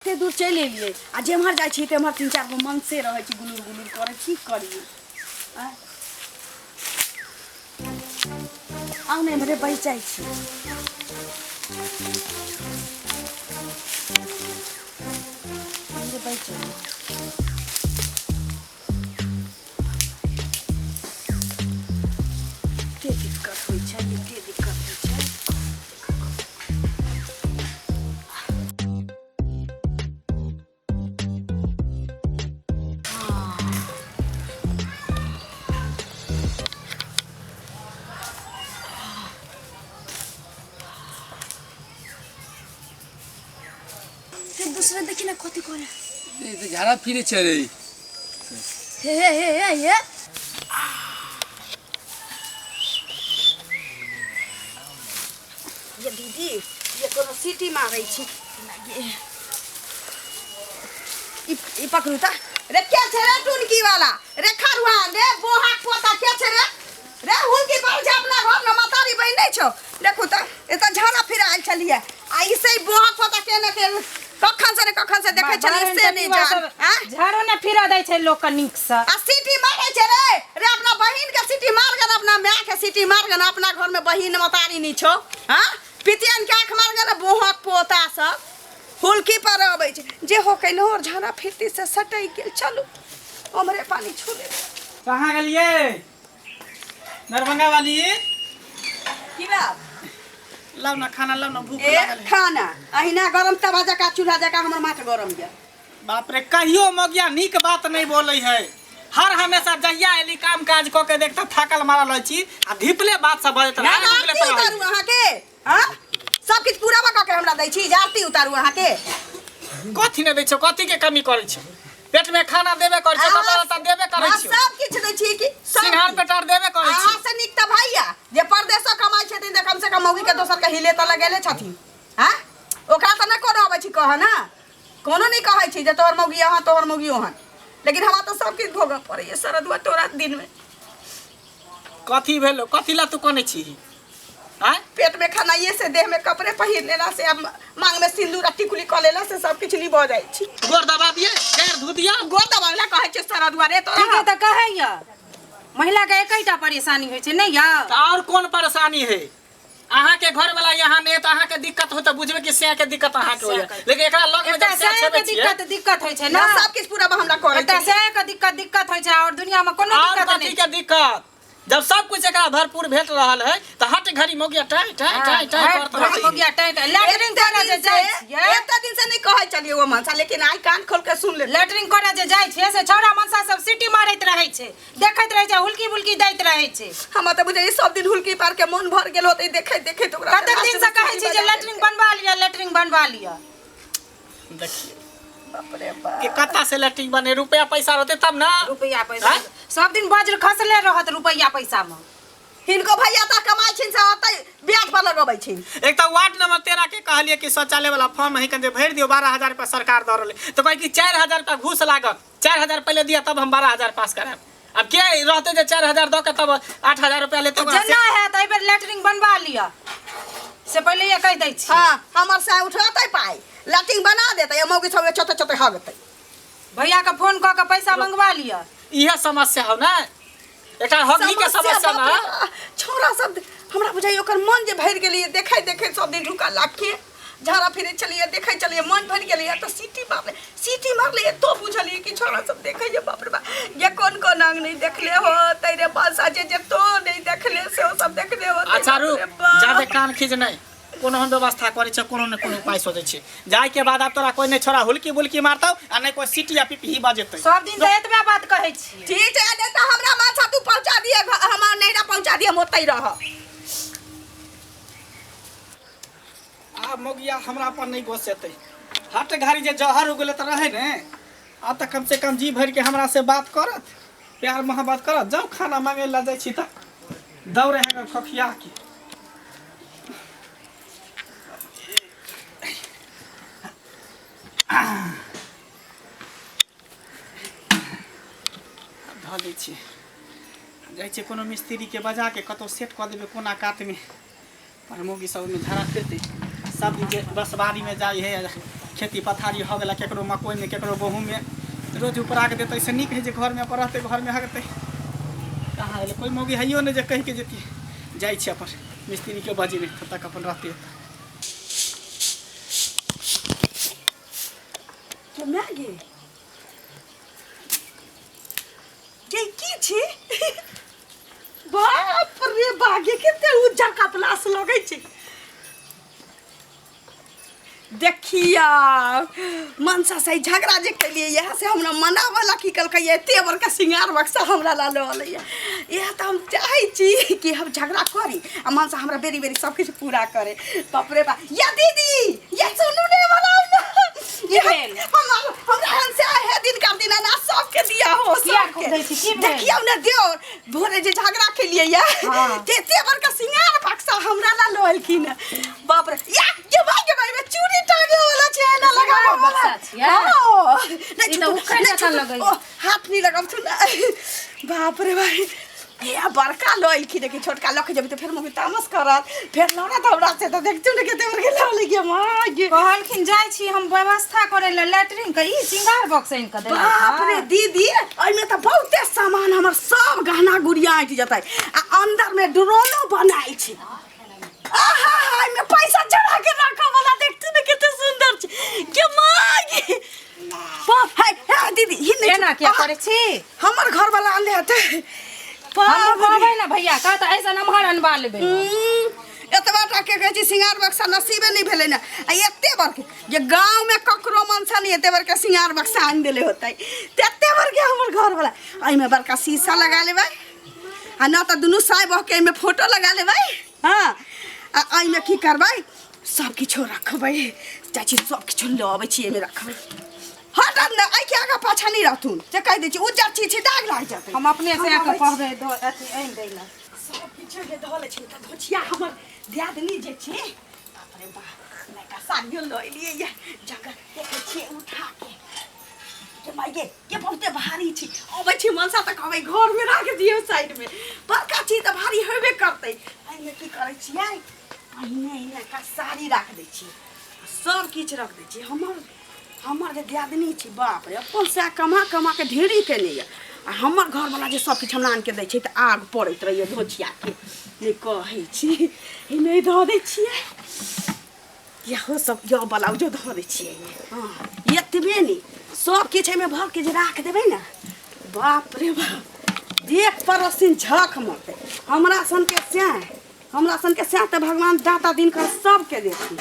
एते दूर चलि एलियै आ जेम्हर जाइ छी तेम्हर तीन चारि गो मनसे रहै छै गुलुर गुलुर करै की करियै आँय? आउ ने एम्हरे बैस जाइ छी। एम्हरे बैस जाइ। एते दिक्कत होइ छै, एते दिक्कत होइ छै। दूसरा देखी ना कथी करे। ई तऽ झाड़ा फिरे छै रे। हे हे हे हे हे, ये दीदी, ये कोनो सीटी मारै छी। ये ई ई पकड़ू त रे। के छै रे टुनकी वाला रे? खरुआन रे, बोहा पोता के छै रे? रे हुनकी पर छै अपना घर में मतारी बहिन नहीं छौ। देखू त एतऽ झाड़ा फिर आयल छलियै आ ई से बोहा पोता के ने के कखन से ने कखन से देखै छलियै से नहीं जान। आँय? झाड़ो ने फिरा दै छै लोक के नीक से। आ सीटी मारै छै रे। रे अपना बहिन के सीटी मार गन, अपना माय के सीटी मार गन। अपना घर में बहिन मतारी नहीं छौ। हाँ, पितियन के आँख मार गन। बोहक पोता सब हुलकी पर अबै छै जे हो कैलहो और झाड़ा फिरती से सटै गेल। चलू ओमरे पानी छू लेबै। कहाँ गेलियै दरभंगा वाली? की बात? लाउ ना खाना, लाउ ना, भूख ए लागल है। खाना अहिना गरम तवा जका, चूल्हा जका हमर माथ गरम यऽ। बाप रे, कहियो मगिया नीक बात नहीं बोलै है। हर हमेशा जहिया एली काम काज कऽ के देखता थाकल मारल रहै छी आ धिपले बात सब बजैत ना रहै, ना धिपले आरती पर रहै। उतारू अहाँके। हाँ, सब किछु पूरा कऽ के हमरा दै छी जे आरती उतारू अहाँके? कथी नहि दै छौ? कथी के कमी करै छौ? पेट में खाना देबे करै छौ, कपड़ा लत्ता देबे करै अहाँ छौ, सब किछु दै छी कि सब सिंघार किछु? पेटार देबे करै अहाँ छौ। से नीक तऽ भैया जे परदेशो कमाइ छथिन तऽ कम से कम मौगी के दोसर के हिले तऽ लगेले छथिन। हाँ, ओकरा तऽ नहि कोनो अबै छी कहऽ ने, कोनो नहि कहै छी जे तोहर मौगी अहाँ, तोहर मौगी ओहन। लेकिन हमरा तऽ सब किछु भोगऽ पड़ैए शरदुआ तोरा दिनमे। कथी भेलो? कथी ला तू कनै छी? आँय? पेट में खानाइए से, देह में कपड़े पहिर लेला से, अब मांग में सिंदूर आ टिकुली कऽ लेला से सब किछु नहीं भऽ जाइ छी। गोर दबा दिए, पैर धो दिया। गोर दबावला कहै छै शरदुआ रे तोरा। ठीके तऽ कहैया, महिला के एकैटा परेशानी होइ छै नहि यौ? तऽ और कोन परेशानी है? अहाँ के घर वाला यहाँ नहीं तऽ अहाँ के दिक्कत हो तऽ बुझबे कि सैं के दिक्कत अहाँ के होइए, लेकिन एकरा लग में एकटा जब सैं सैं छेबै के छियै दिक्कत दिक्कत होइ छै ना ने। सब किछु पूरा हमरा करै एकटा छै। सैं के दिक्कत दिक्कत होइ छै और दुनिया में कोनो और दिक्कत कथी नहि। के दिक्कत? जब सब कुछ एकरा भरपूर भेट रहल है तऽ हट घड़ी मौगिया टाइ टाइ टाइ टाइ करत रहै। हो गया टाइट लैटरिन एते करे जे दिन जाइ से छियै, एते दिन से नहीं कहै छलियै ओ मनसा, लेकिन आइ कान खोल के सुन ले। लैटरिन करे जे जाइ छियै से छौड़ा मनसा सब सीटी मारैत रहै छै, देखैत रहै छै, हुलकी बुलकी दैत रहै छै। हमरा तऽ बुझाइए सब दिन हुलकी पार के मन भर गेल होतै देखैत देखैत ओकरा। कतेक दिन से कहै छी जे लैटरिन बनवा लिअ, लैटरिन बनवा लिअ। देखिए बाप रे बाप, कि कत्ता से लैट्रिन बने? रुपया पैसा रहते तब ना। रुपैआ पैसा आँय? सब दिन वज्र खसले रहत रुपैआ पैसा में। हिनको भैया तऽ कमाइ छिन से ओतै ब्याज पर लगबै छिन। एक तऽ वार्ड नंबर 13 के कहलिए कि शौचालय वाला फॉर्म है जे भरि दियौ, 12,000 रुपया सरकार दऽ रहलै, तऽ कहै कि 4,000 रुपया घूस लागत, 4,000 पहिले दिअ तब हम 12,000 पास करायब। आब के रहतै जे 4,000 दऽ के तब 8,000 रुपया लेतै ओकरा से? जेना हैत एहि बेर लैटरिन बनवा लिअ से पहिले ये कहि दै छी। हाँ, हमर से उठेतै पाइ, लैट्रिन बना देतै आ मौगी सब चोते चोते हगतै। भैया के फोन कऽ के पैसा मंगवा लिअ। इहे समस्या हो ने, एकटा हगली के समस्या बाप रे ना। बाप, छौड़ा सब हमरा बुझाइए ओकर मन जे भरि गेलियै देखै देखै सब दिन ढुका लाखे झाड़ा फिरे छलियै, देखै छलियै, मन भरि गेलियै तऽ सीटी मारले, सीटी मारले तो बुझलियै कि छौड़ा सब देखैए। बाप रे बाप, ये कोन कोन अंग नहीं देखले हो तैरे बस जे जे तो नहीं देखले से ओ सब देखले हो। अच्छा रुक, जादे कान खींच नहीं, कोनो हम व्यवस्था करै छै, कोनो ने कोनो उपाय सोचै छी। जाय के बाद आब तोरा कोई नहीं छोड़ा हुलकी बुलकी मारतौ आ नहीं कोई सीटी या पिपही बजेतै। सब दिन तऽ एतबे बात कहै छियै। ठीक छै, नहीं तऽ हमरा माथा तू पहुंचा दिए, हमर नैहरा पहुंचा दिए, हम ओतै रहब। आब मौगिया हमरा पर नहीं गोसेतै। हट घड़ी जे जहर उगले तऽ रहै ने, आब तऽ कम से कम जी भरि के हमरा से बात करत, प्यार मोहब्बत करत। जाउ खाना मांगे ला जाइ छी तऽ दौड़े है खखिया के। धऽ दै छियै, जाइ छियै कोनो मिस्त्रीके बजा के कतहु सेट कऽ देबै कोना कातमे पर मौगी सब ओहिमे झाड़ा फिरतै। सब दिन जे बसबारीमे जाइ है खेती पथारी हो गेला केकरो मकइमे केकरो गहूँममे रोज उपरा के देतै से नीक है जे घरमे अपन रहतै घरमे हगतै। कहाँ एलै कोइ मौगी हैयो नहि जे कहिके जेती। जाइ छी अपन मिस्त्रीके बजेबै तब तक अपन रहतै। के माय गे के की छी बाप रे बागे कते उज्जर कपलास लगै छै। देखिया मनसा से झगड़ा जे केलिए इएह से हमरा मनावला की कहलकै एते बड़का सिंगार बक्सा हमरा ला लऽ अलैया। इएह तऽ हम चाहै छी कि हम झगड़ा करी आ मनसा हमरा बेरी बेरी सब किछु पूरा करे। बाप रे बाप या दीदी या सुनू ने मनाउ ना। की भेल? हमरा हमरा हन से है दिन कर दिन ना सबके दिया हो किया सबके। दै छी? की भेल? देखियौ ने देओ भोरे जे झगड़ा केलिए या हाँ। एते बड़का सिंगार बक्सा हमरा ला लऽ एलखिन। बाप रे या ये भाई के भाई में चूड़ी टांगे वाला छै ना लगावे वाला बक्सा छियै? हाँ। नहीं ई तऽ छुतु, उखड़ि नहीं जकाँ छुतु, लगैए। ओ, हाथ नहीं लगाब ना। बाप रे भाई ये बड़का लऽ एलखिन कि छोटका लऽ के जेबै तऽ फेर मम्मी तामस करत फेर लड़त हमरा से तऽ देखतु ने कते बड़का लऽ लेलियै माँ गे। कहलखिन जाइ छी हम व्यवस्था करे लए लैट्रिन के ई सिंगार बॉक्स आनि कऽ देलक। बाप रे दीदी एहिमे तऽ बहुते सामान हमर सब गहना गुड़िया आँटि जेतै आ अंदर में ड्रोनो बनायल छै। आहा एहिमे पैसा चढ़ा के राखऽ वाला देखतु ने कते सुंदर छै के माँ गे। बाप है है दीदी ही नहीं एना किया करै छी? हमर घर वाला आनले हेतै। हम कहबै ने भैया कह तऽ ऐसा नमहर अनबा लेबै। एतबा टा के कहै छी सिंगार बक्सा नसीबे नहि भेलै ने आ एते बड़के जे गाँवमे ककरो मनसा नहि एते बड़का सिंगार बक्सा आनि देले होतै तते बड़के हमर घरवला। एहिमे बड़का शीशा लगा लेबै आ न तऽ दुनू साय बहके एहिमे फोटो लगा लेबै। हँ आ एहिमे की करबै सब किछो रखबै चाची सब किछो लऽ अबै छी एहिमे रखबै। हटत ने एहिके आगाँ पाछाँ नहि रहथुन से कहि दै छी उज्जर चीज छै दाग लागि जेतै। हम अपने से आके कहबै अथी आनि दै लए। सब किछो के धऽ लै छी तऽ धोछिया हमर दियादनी जे छै बाप रे बाप नयका साड़ियो लऽ एलियै ये जगह देखै छियै उठा के के माय गे के बहुते भारी छै। अबै छी मनसा तऽ कहबै घरमे राखि दियौ साइडमे बड़का चीज तऽ भारी हेबे करतै। एहिमे की करै छियै पहिने नयका साड़ी राखि दै छियै सब किछु रख दै छियै। हमर हमर जे दियादनी छी बाप रे अपन सएह कमा कमा के ढेरी केने यऽ आ हमर घरवला जे सब किछु हमरा आनिके दै छै तऽ आग पड़ैत रहैए धोछियाके नहि कहै छी नहि धऽ दै छियै इहो सब यो ब्लाउजो धऽ दै छियै एहिमे। हँ एतबे नहि सब किछु एहिमे भरके जे राख देबै ने बाप रे बाप देख पड़ोसिन झक मरतै। हमरा सनके सएह हमरा सनके सएह तऽ भगवान दाता दिनकर सबके देथिन।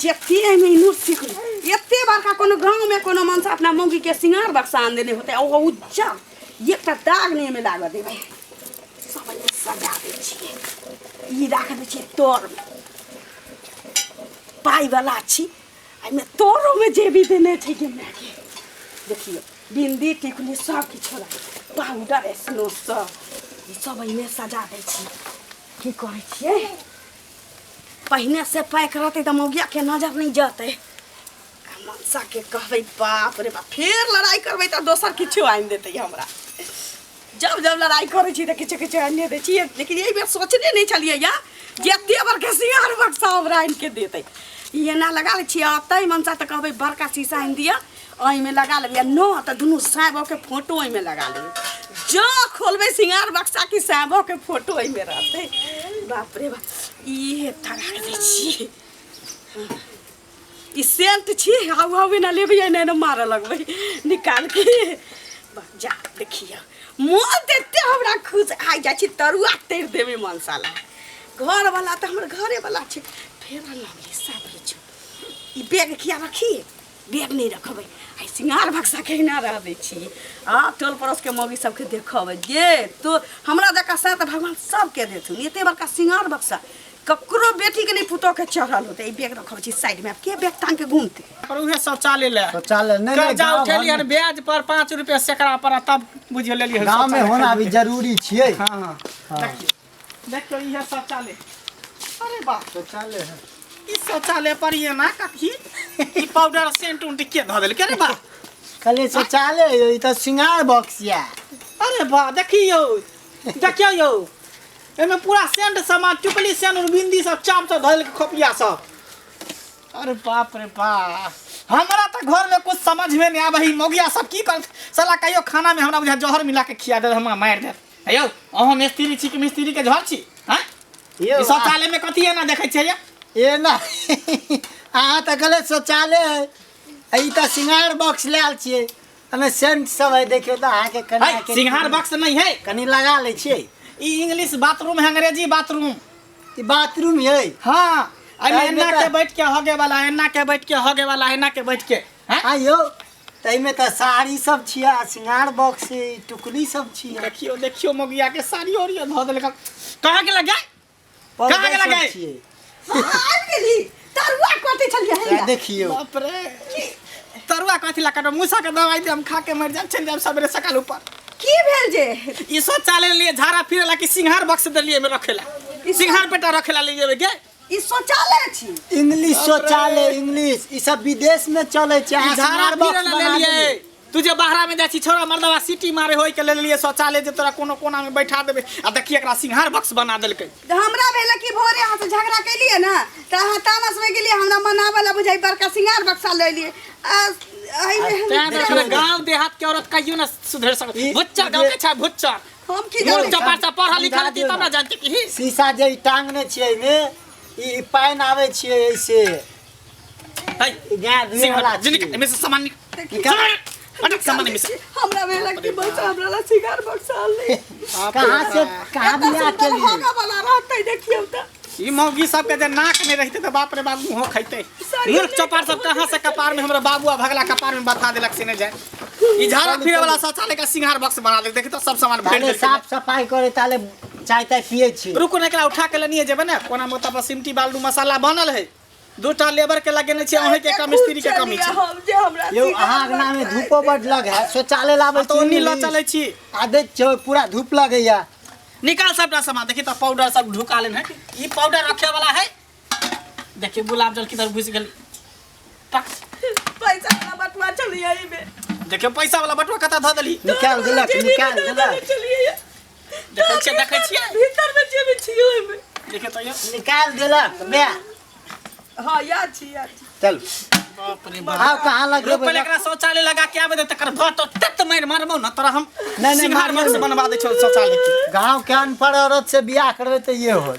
जते एहिमे इनूर सीखलहुँ एते बड़का कोनो गाँवमे कोनो मनसा अपना मौगीके सिंगार बक्सा आनि देने होतै ओ उज्जर एकटा दाग नहि एहिमे लागऽ देबै। सब एहिमे सजा दै छियै ई राख दै छियै तरमे पाइवला छी एहिमे तोरोमे जेबी देने छै गे मायके। देखियौ बिन्दी टिकुली सब किछु पाउडर स्नो सब ई सब एहिमे सजा दै छियै। की करै छियै पहिने से पैक रहतै तऽ मौगियाके नजर नहि जेतै। मनसाके कहबै बाप रे बाप फेर लड़ाइ करबै तऽ दोसर किछु आनि देतै हमरा। जब जब लड़ाइ करै छी तऽ किछु किछु आनिए दै छियै लेकिन एहि बेर सोचने नहि छलियै या जे एते बड़का सिंगार बक्सा हमरा आनिके देतै। ई एना लगा लै छियै अतै मनसा तऽ कहबै बड़का शीशा आनि दिअ एहिमे लगा लेबै आ न तऽ दुनू साँबोके फोटो एहिमे लगा लेबै। जँ खोलबै सिंगार बक्सा कि साँबोके फोटो एहिमे रहतै। बाप रे बाप ई एकटा राखि दै छियै ई सेंट छी हाउ हाउ एना लेबै एना एना मारऽ लगबै निकाल के। जा देखियौ मोन तऽ एते हमरा खुश आइ जाइ छी तरुआ तरि देबै मनसा ला। घरवला तऽ हमर घरेवला छै फेर लवली सब किछु ई बैग किया रखी बैग नहि रखबै आइ सिंगार बक्सा के एहिना रह दै छी। आ टोल पड़ोसके मौगी सबके देखबै गे तो हमरा जकाँ से तऽ भगवान सबके देथुन एते बड़का सिंगार बक्सा ककरो बेटीके नहि पुतोहके चढ़ल होतै। ई बैग रखबै छी साइडमे आब के बैग टांग के घूमतै? पर उहे शौचालय ले शौचालय नहीं, नहीं, कर्जा गाँव उठेलियै घरमे- हन ब्याज पर 5 रुपया सैकड़ा पर तब बुझियो लेलियै हन गाँव में शौचालय होना भी खरीद के। जरूरी छियै। हाँ, हाँ। हाँ। देखियौ देखियौ इहे शौचालय। अरे वाह शौचालय है। ई शौचालय पर ये ना कथी ई पाउडर सेंट उंट के धऽ देलकै रे बा। कहलियै शौचालय यौ, ई तऽ सिंगार बॉक्स या। अरे वाह देखियौ देखियौ यौ एहिमे पूरा सेंट सामान टिकली सेंट बिंदी सब चाम सब धऽ देलकै खोपिया सब। अरे बाप रे बाप, हमरा तऽ घर में कुछ समझ में नहीं आबै है, मौगिया सब की कर साला। कहियो खाना में हमरा बुझा जहर मिला के खिया दे, हमरा मारि दे। यौ, अहाँ मिस्त्री छी कि मिस्त्री के घर छी? हाँ, यौ, ई शौचालय में कथी एना देखै छियै यौ? ए ना, अहाँ तऽ गलत शौचालय है, आ ई तऽ सिंगार बॉक्स लायल छियै, एहिमे सेंट सब है। देखियौ तऽ अहाँके कनिया है के। सिंघार बॉक्स नहीं है। कनि लगा लै छियै। ई इंग्लिश बाथरूम है, अंग्रेजी बाथरूम। ई बाथरूम है? हाँ, एहिमे एहिमे एना तऽ- के बैठ के हगे वाला, एना के बैठ के हगे वाला, एना के बैठ के हैं? आ यौ, ताहिमे तऽ साड़ी सब छियै आ सिंगार बॉक्स है, टुकली सब छियै। देखियो देखियो, मगिया के साड़ी ओरियो धऽ देलक। कहाँ के लगे, पाउडर कहाँ गेला सब गै? छियै। हाँ, आबि गेली। तरुआ कटै छलियै हैया। देखियौ। बाप रे, तरुआ कथी ला काटब? मूसा के दवाई दे, हम खा के मर जाब। चलि जाब सबेरे सकाल ऊपर। की भेल जे? ई शौचालय लिए झाड़ा फिरे ला कि सिंघार बक्स देलिए में रखेला, सिंघार पेटा रखेला ले जेबे के? ई शौचालय छी। इंग्लिश शौचालय, इंग्लिश, ई सब विदेश में चलै छै। अहाँ झाड़ा सिंगार बॉक्स फिरे ला बना लेलिए। देलियै। तू जे बाहरा में जाइ छी, छोरा मर्दवा सीटी मारे होय के ले लेलिए शौचालय, जे तोरा कोनो कोना में बैठा देबे, आ देखिए एकरा सिंघार बक्स बना देलकै। तऽ हमरा भेल कि भोरे अहाँ से झगड़ा केलियै ने तऽ अहाँ तामसमे गेलियै हमरा मनाबऽ लए, बुझाइ बड़का सिंगार बक्सा लऽ एलियै आ एहिमे तें देखले, गांव देहात के औरत कहियो ना सुधर सकत। भुच्चर गांव के छै भुच्चर। हम की मोर जानै? चपार से पढ़ल लिखल रहती तब ना जानती कि ही। शीशा जे ई टांगने छियै एहिमे ई पानि आबै छियै एहिसे। है ई गाय धुए वाला जिनके छियै। एमे से सामान निकाल, अटक सामान एमे से। हमरा भेल कि बस हमरा ला सिंगार बक्सा आनलै। कहाँ से कहाँ बियाह सुन्दर केलियै? होगा वाला रहतै, देखियौ तऽ। ई मौगी सबके जे नाक नहीं रहते तऽ बाप रे बाप मुँहो खैते। साड़ी मूर्ख चपार सब कहाँ से कपार में हमरा बाबू आ भगला कपार में बता देलक से नहीं जाए। ई झाड़ा फिरे वाला शौचालय का सिंगार बक्स बना देलक। देखी तो सब सामान भरि ताले देलकै। साफ सफाइ करे, ताले चाय ताय पियै छी। रुको ने, एकरा उठा के लेनिए जेबै ने। कोना मोता पर सिमटी बालू मसाला बनल है, दूटा लेबर के लगेने छी, अहीं के कम मिस्त्री के कमी छै। हम जे हमरा यौ, सिंगार अहाँ अंगना में बक्सा धूपो बड लग है, शौचालय लाबै तऽ ओन्नी लऽ चलै छी। आ देख छियै, पूरा धूप लगैया। निकाल सबटा सामान। देखी तऽ पाउडर सब ढुका लेन है। ई पाउडर रखे वाला है। देखिए गुलाब जल किधर घुस गेल। पैसा वाला बटुआ चलिए एहिमे। देखियो, पैसा वाला बटुआ कतऽ धऽ देली? निकाल देलक, निकाल देलक। चलिए। देखै छियै, देखै छियै। भीतर में जेबी छियै ओहिमे। देखियो तऽ यौ। निकाल देलक बे। हाँ, याद छी, याद छी। चल। बाप रे बाप। आब कहाँ रुक, लगेबै? पहिले एकरा शौचालय लगा के आबे दे, तकर बाद तो तत मारि मारबौ न तोरा हम। नहीं, सिंघार मारियौ बक्स नहीं। बनवा दै छौ शौचालय के। गाँव के अनपढ़ औरत से बियाह करबै तऽ ये होत।